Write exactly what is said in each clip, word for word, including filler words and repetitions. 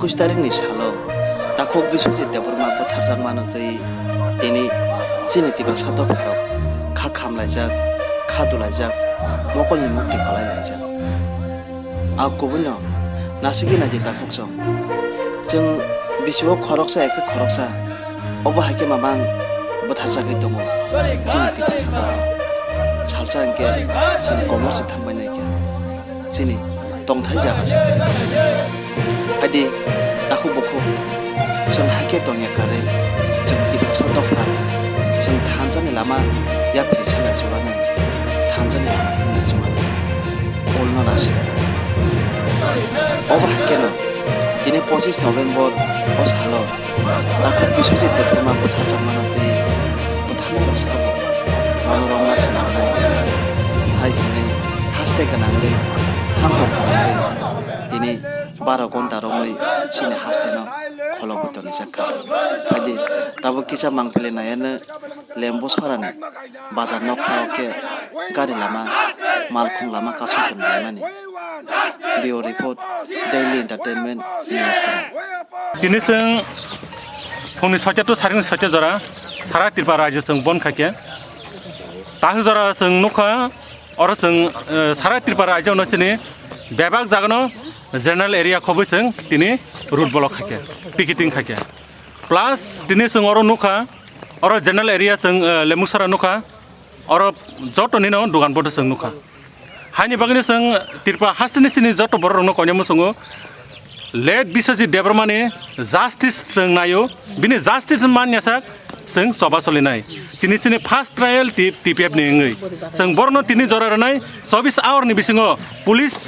Kuch tarikni salo takhuk Biswajit Debbarma butharjakmano twi tini chini Tiprasa dopharok kha khamlaijak, kha dulaijak, mokolni mukti kolai laijak. A kubuino nasigwi naidi takhukchwng. Chwng bisio khoroksa ekhe khoroksa obo hai khe mamang butharjagwi tongo chini Tiprasa dopha. Salsa hinkhe chwng komor se thangbai naikha. Chini tongthai jaga se kwrwi. Haidi takhuk bukhuk chwng hai khe tongya kwrwi, chwng Tiprasa dopha, chwng thansa ni lama yapri se naichuwano, thansa ni lama himnai chuwano, ulno nasi. Obo hai kheno tini pochis November o salo takhuk Biswajit Debbarma butharjakmano twi butharnairok sabo manorok nasi nangnai hai hwnwi haste gwnangwi hamkuk khlaiwi tini baro gonta romwi chini hasteno kholobwi tonijakha. Haidi tabuk kisa mangpili naiyanw Lembu sorani bazar nokha o khe gari lama, malkhung lama kasui tonglaimani. Bureau report, Daily Entertainment News Channel. Tini chwng phungni soita to saringni soita jora sara Tripura rajyo chwng bon khaikhe. Takhuk jora chwng nukha, oro chwng, eh, sara Tripura rajyo no chini bebak jagano general area khobwi chwng tini road block khaikhe, picketing khaikhe. Plus tini chwng oro nukha, oro general area chwng, eh, Lemusara nukha, oro joto nino dugan boto chwng nukha. Haini bagwino chwng Tripura hasteni sini joto borok rokno koinai muchungo late Biswajit Debbarmani justice chwng naio, bini justice manya sak chwng choba solinai. Tini chini first trial T-, T P F ni wngwi. Chwng borokno tini jora rwnai chobbish hour ni bisingo police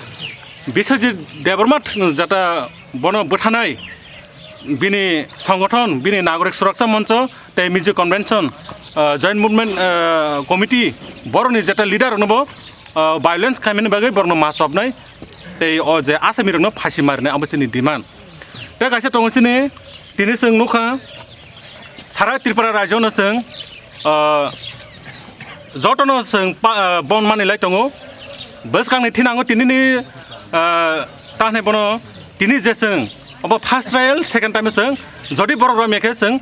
Biswajit Debbarma jata bono bwthanai. Bini songothon, bini Nagorik Suraksa Moncho tei Mizo Convention, ah, Joint Movement, ah, Committee, borokni jeta leader rokno bo, ah, violence khaimani bagwi borokno ma chopnai tei o je asami rokno phasi marinai, abo chini demand. Tei kaisa tongo chini, tini chwng nukha, sara Tripura rajyo no chwng, ah, jotono chwng pa-, ah, bon manwi lai tongo. Bwskangni thinango tinini, ah, tahnai bono tini je chwng obo first trial, second time chwng jodi borok romya khe chwng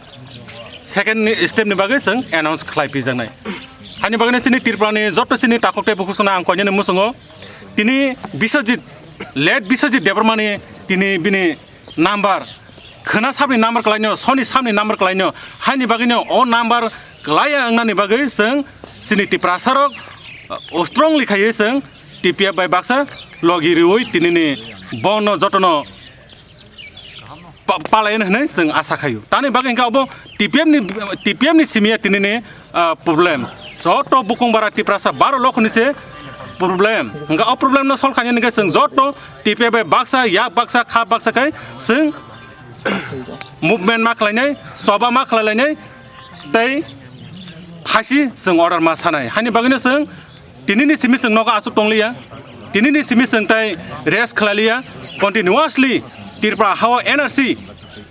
second ni step ni bagwi chwng announce khlai pijaknai. Haini bagwino chini Tripura ni joto chini takhuk tei bukhuk songno ang koinani muchungo tini Biswajit, late Biswajit Debbarmani tini bini number, khwna sabni number kalaino, soni sabni number kalaino, haini bagwino o number kalaiya wngnani bagwi chwng chini Tiprasarok, uh, strongly khaiwi chwng T P F bai baksa logi riwi tinini bono jotono pa-, palaino hinwi chwng asa khaio. Tani bagwi hwnkhe obo T P F ni, T P F ni simiya tinini ah, problem. Joto bukung bara Tiprasa baro lokhoni se problem. Hwnkha o problem no solve khainani hwnkhe chwng joto T P F bai baksa, yak baksa, kha baksa khai chwng movement ma khlainai, soba ma khlailainai tei phasi chwng order ma sanai. Haini bagwino chwng tinini simi chwng nogo aswk tongliya, tinini simi chwng tai rest khlailiya, continuously Tripura hao N R C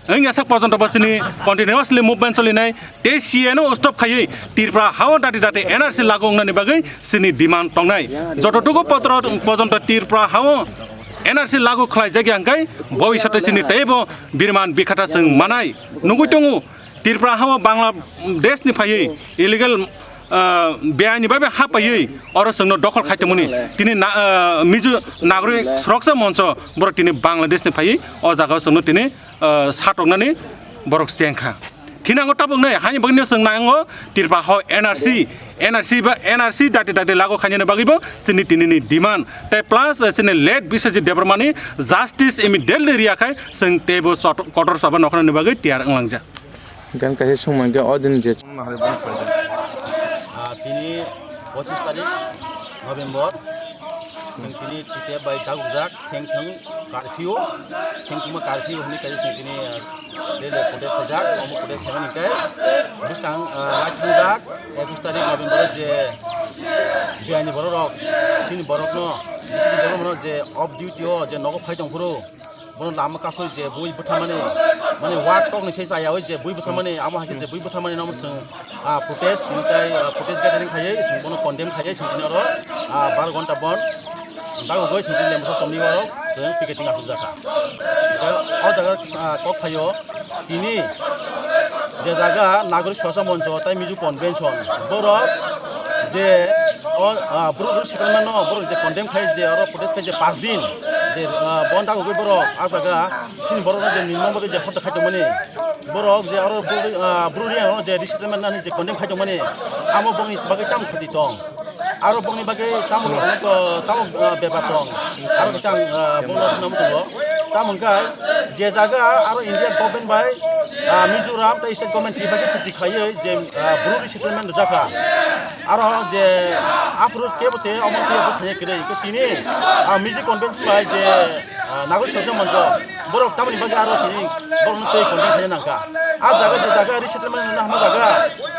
wngya sak porjonto bo chini continuously movement cholinai, tei C A no stop khaiwi Tripura hao dati dati N R C lagu wngnani bagwi chini demand tongnai. Jototuku potro porjonto Tripura hao N R C lagu khlaijakya hwnkhe bobishoto chini teibo birman bikhata chwng manai. Nugwi tongo Tripura hao Bangladesh ni phaiwi illegal, ah, beaini bai bai ha paiwi oro chwngno dokhol khai tongmani. Tini na-, ah, Mizo Nagorik Suraksa Moncho borok tini Bangladesh ni phaiwi o jaga o chwngno tini ah, satoknani borok chengkha. Thinango tabuknai, haini bagwino chwng nango Tripura hao N R C, N R C ba N R C dati dati lagu khainani bagwibo chini tinini demand. Tei plus, eh, chini late Biswajit Debbarmani justice immediately riyakhai chwng teibo chot-, kotor choba nokhnani bagwi tiyar wnglangjak. Gan kaisa songmani khe o din je Ah, tini pochis tarik November, chwng tini T P F bai dagrujak, sengthwng curfew, sengthwngma curfew hwnwi kaisa chwng tini, ah, rally protest khaijak, omo protest khaimani hwnkhe bwskang, ah, lai thangjak, ekush tarik November je biaini borok rok, chini borokno, bisi borokno je off duty o je nogo phai tongphuru, bono lama kasui je bui bwtharmani, mane wak kokni se chayaui je bui bwtharmani, amo hai khe je bui bwtharmani no chwng, ah, protest, tini tai, ah, protest gathering khaiwi chwng bono condemn khaiwi chwng tini oro, ah, bar ghonta bon dagogoi chwng tini lemsa chomni oro chwng picketing asukjakha. O jaga, ah, kok phaio tini je jaga Nagorik Suraksa Moncho tai Mizo Convention borok je o, ah, Bru resettlement no borok je condemn khai je oro protest khai je paanch din je, ah, bon dagogwi borok a jaga sini borok no je nirmom bagwi je hotta khai tongmani borok je oro Bru, ah, Bru Reang no je resettlement nani je condemn khai tongmani amo bongni bagwi tamo khati tong. Aro bongni bagwi tamo, tamo, ah, bepar tong. Aro kisa ang, ah, bongno swnam tongo. Tamo hwnkhe je jaga aro India government bai, ah, Mizoram tei state government twi bagwi chukti khaiwi je, ah, Bru resettlement rwjakha. Aro je aphuru kebo se omo khe bwsanya kwrwi. Tini, ah, Mizo Convention bai je, ah, Nagorik Suraksa Moncho borok tamoni bagwi aro tini borokno twi condemn khaina nangkha. A jaga je jaga resettlement rwna hwnma jaga,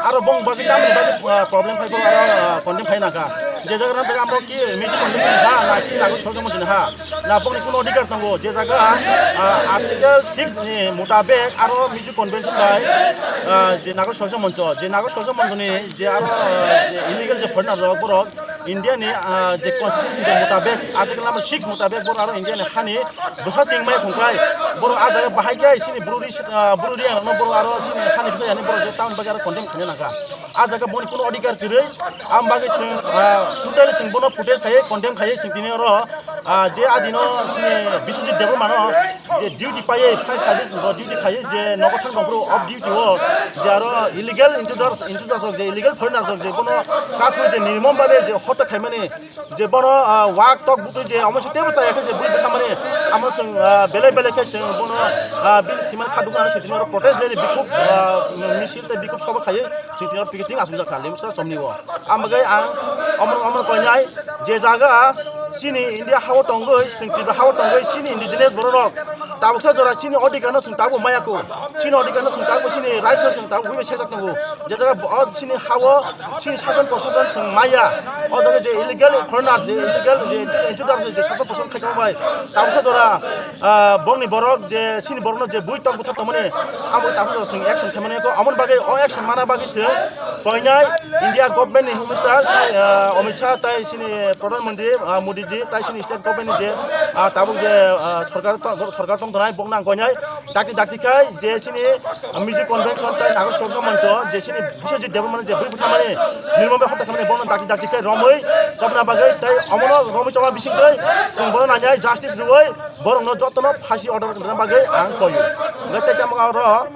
aro bong bagwi tamoni bagwi, ah, problem khai borok aro, ah, condemn khai nangkha. Je jaga rwna jaga amrok ki Mizo Convention ha, na ki Nagorik Suraksa Moncho ni ha, na bongni kuno odhikar tongo. Je jaga, ah, Article six ni mutabek aro Mizo Convention bai, ah, je Nagorik Suraksa Moncho, je Nagorik Suraksa Moncho ni je aro, ah, je illegal je foreigner rok borok India ni, ah, je constitution je mutabek, Article number six mutabek borok aro India ni hani bwsa chingmaya khungkhai, borok a jaga bahai khe sini Bru ri, ah, Bru Reang rokno borok aro sini hani bwsa yani borok je tamoni bagwi aro condemn khaina nangkha. A jaga boni kuno odhikar kwrwi, am bagwi chwng, ah, totally chwng bono protest khaiwi condemn khaiwi chwng tini oro, ah, je adino sini Biswajit Debbarma no je duty paiwi fire service bo duty khaiwi je nogo thang tongphuru off duty o je aro illegal intruders, intruders rok je illegal foreigners rok je bono kasu je nirmom babe je hotta khaimani je bono, ah, wak tok butwi je omo se tebo chaya khe je bui bwthamani amo chwng, ah, belai belai khe chwng bono, ah, bini thimani kha duknani se tini oro protest rally bikhub, ah, misil tei bikhub sobo khaiwi chwng tini oro picketing asukjak kha Limsra chomni o. Ang bagwi ang omo omo koinai je jaga chini India hao tongwi chwng Tripura hao tongwi chini indigenous borok rok tabuksa jora chini odhikar no chwng tabuk maya kho. Chini odhikar no chwng tabuk chini rights no chwng tabuk bai sejak tongo. Je jaga o chini hao chini sason prosason chwng maya. O jaga je illegal foreigner je illegal je intruder je sason prosason khai tong bai tabuksa jora, ah, bongni borok je chini borok no je bui tok buthar tongmani abo tabuksa jora chwng action khaimani kho. Amoni bagwi o action mana bagwi se koinai India government ni Home Minister si, ah, Amit Shah tai sini Pradhan Mantri, ah, Modi ji tai sini state government ni je, ah, tabuk je, ah, sorkar to-, sorkar tong tonai bokno ang koinai dakti dakti khai je sini, ah, Mizo Convention tai Nagorik Suraksa Moncho je sini Biswajit Debbarma je bui bwthamani nirmom bai hotta khamani bono dakti dakti khai romwi chobna bagwi tai omono romwi chobna bisingtwi chwng bono nangnai justice rwwi borokno jotono phasi order rwna bagwi ang koio. Hwnkhe tei tamo oro